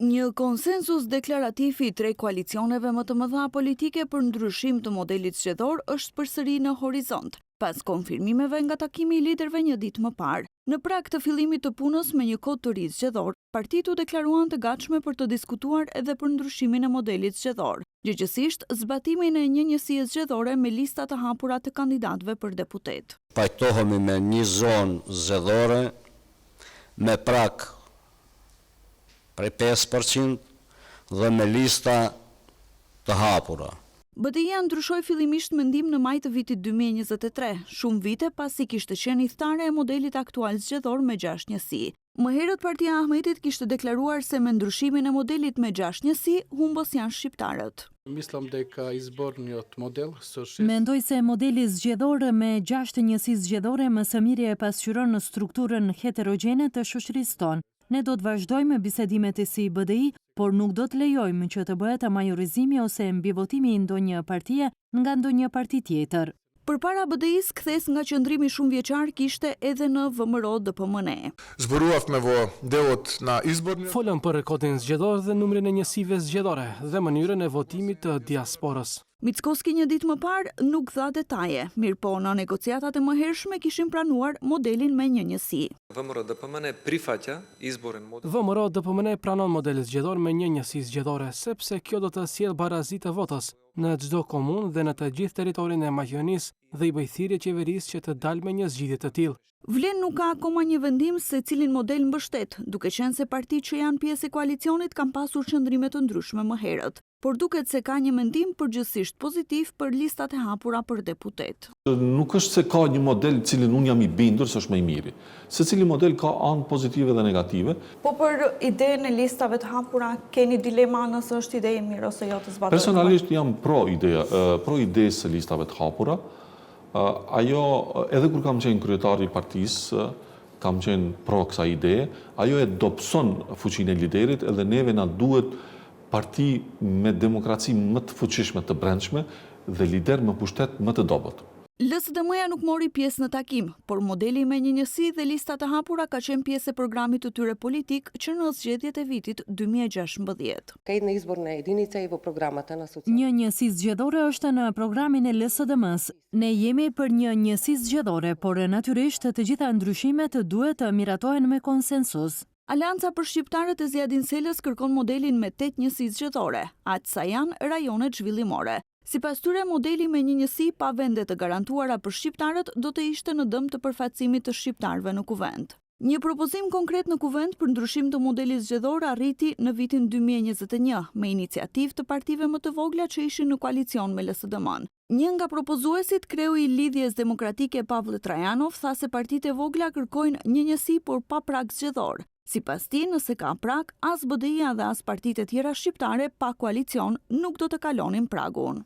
Një konsensus deklarativ i tre koalicioneve më të mëdha politike për ndryshim të modelit zgjedhor është përsëri në horizont, pas konfirmimeve nga takimi i liderëve një ditë më parë. Në prag të fillimit të punës me një kod të ri zgjedhor, partitë u deklaruan të gatshme për të diskutuar edhe për ndryshimin e modelit zgjedhor, gjegjësisht zbatimin e një njësie zgjedhore me lista të hapura të kandidatëve për deputetë. Pajtohemi me një zonë zgjedhore me prag prej 5% dhe me lista të hapura. BDI-ja ndryshoi fillimisht mendim në maj të vitit 2023, shumë vite pasi kishte qenë ithtarë e modelit aktual zgjedhor me 6 njësi. Më herët partia e Ahmetit kishte deklaruar se me ndryshimin e modelit me 6 njësi, humbës janë shqiptarët. Мислам дека изборниот модел со шест Mendoj se modeli zgjedhor me 6 njësi zgjedhore më së miri e pasqyron strukturën heterogjene të shoqërisë tonë. Ne do të vazhdojmë bisedimet e si BDI, por nuk do të lejojmë që të bëhet majorizimi ose mbivotimi i ndonjë partie nga ndonjë parti tjetër. Përpara BDI-s kthesë nga qëndrimi shumëvjeçar kishte edhe në VMRO DPMNE. Зборувавме во делот на изборниот Folëm për kodin zgjedhor dhe numrin e njësive zgjedhore dhe mënyrën e votimit të diasporës. Mickoski një ditë më parë nuk dha detaje, mirëpo në negociatat e mëhershme kishin pranuar modelin me një njësi. ВМРО ДПМН прифаќа изборен модел VMRO DPMNE pranon model zgjedhor me një njësi zgjedhore, sepse kjo do të sjellë barazi të votës në çdo komunë dhe në të gjithë territorin e Maqedonisë dhe i bëj thirrje qeverisë që të dalë me një zgjidhje të tillë. Vlen nuk ka akoma një vendim se cilin model mbështet, duke qenë se partitë që janë pjesë e koalicionit kanë pasur qëndrime të ndryshme më herët, por duket se ka një mendim përgjithsisht pozitiv për listat e hapura për deputet. Nuk është se ka një model cilin unë jam i bindur se është më i miri. Secili model ka anë pozitive dhe negative. Po për idenë e listave të hapura, keni dilema nëse është ide e mirë ose jo të zbatohet? Personalisht jam pro ideja, pro idesë së listave të hapura. Ajo, edhe kur kam qenë kryetari i partisë, kam qenë pro kësaj ideje, ajo e dobëson fuqinë e liderit edhe neve na duhet parti me demokraci më të fuqishme të brendshme dhe lider me pushtet më të dobët. LSDM-ja nuk mori pjesë në takim, por modeli me një njësi dhe lista të hapura ka qenë pjesë e programit të tyre politik që në zgjedhjet e vitit 2016. Кај една изборна единица и во програмата на социјал. Një njësi zgjedhore është në programin e LSDM-s. Ne jemi për një njësi zgjedhore, por natyrisht të gjitha ndryshimet duhet të miratohen me konsensus. Aleanca për Shqiptarët e Ziadin Selës kërkon modelin me 8 njësi zgjedhore, aq sa janë rajonet zhvillimore. Sipas tyre, modeli me një njësi pa vende të garantuara për shqiptarët do të ishte në dëm të përfaqësimit të shqiptarëve në kuvend. Një propozim konkret në kuvend për ndryshim të modelit zgjedhor arriti në vitin 2021 me iniciativë të partive më të vogla që ishin në koalicion me LSDM-n. Një nga propozuesit, kreu i Lidhjes Demokratike Pavle Trajanov, tha se partitë e vogla kërkojnë një njësi por pa prag zgjedhor. Sipas tij, nëse ka prag, as BDI-ja dhe as partitë e tjera shqiptare pa koalicion nuk do të kalonin pragun.